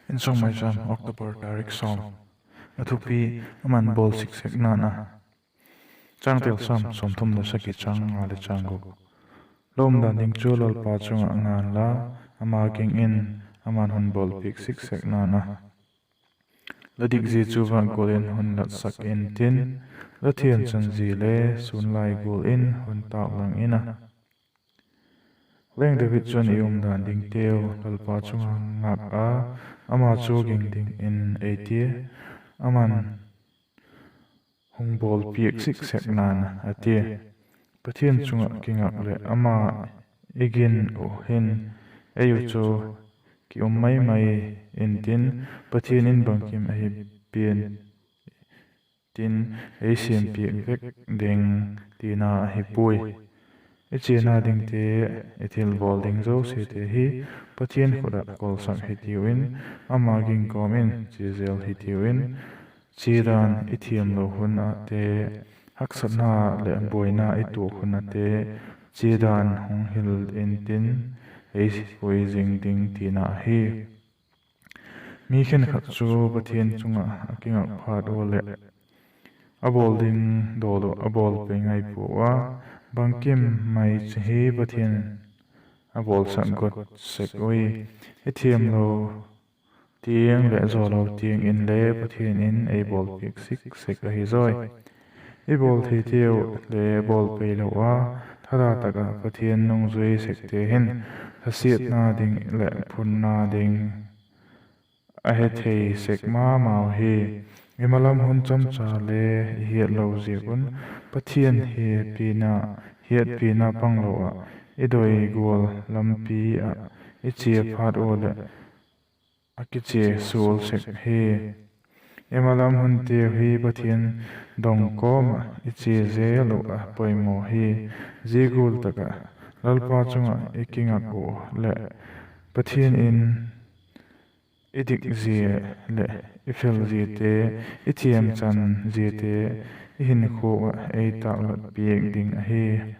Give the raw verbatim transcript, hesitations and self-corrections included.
Insung Maicham, October tarik sawm. A thupi: Aman bawl siksek na'n a. Changtel: Sâm sawmthum le sagi, chang nga le chang guk. La umdan ding chu Lalpa chung ah ngan la, ama ging in, aman hun bawlpiak siksek na'n a. La dik zia chu vak gual in hun latsak intin, la thianchan zia le sûn lai gual in hun tâklang in a. Leng David chun, I umdan dingteu Lalpa chung ah ngak a, ama chu ging dingin ei tia, aman hung bawlpiak siksek na'n a, a tia. Pathian chung ah kingak leh ama i gin uh hin ei uh chu ki um mai mai intin, Pathian in bangkim ahi pian tin ei siampiak vek ding tina ahi puai. I chiana dingte, i thilbawl ding zosiate hi Pathian khut ah kawlsak hitiu in, ama ging kawm in chia zel hitiu in, chiadan i thiamlo hun ate, haksatna leh buaina i tuak hun ate, chiadan hung hil intin, ei pui zing ding tina ahi. Mi khenkhat chu Pathian chung ah a kingak phat ua leh, a bawl ding dawl uh a bawl pei ngai puau a, bangkim mai chu hi Pathian a bawlsak got sek ui. I thiamlo tiang leh zawlo tiang inle Pathian in ei bawlpiak siksek ahi zawi. I bawl theiteu le bawl peilo a, thada tak ah Pathian nungzui sekte hin thasiatna ding leh phunna ding a he thei sek ma mau hi. I malam hun chamcha le i hiatlo ziak un Pathian hiatpina, hiatpina panglo ah i doi gual lampi ah i chia phat ua leh a kichia sual sek hi. I malam hunteu hi Pathian dong kawm ah i chia zel uh a poimaw hi. Zia gual tak ah Lalpa chung ah i kingak uh leh Pathian in i dik zia leh i fel ziate, i thiamchan ziate i hinkhua ah ei tâklat piak ding ahi.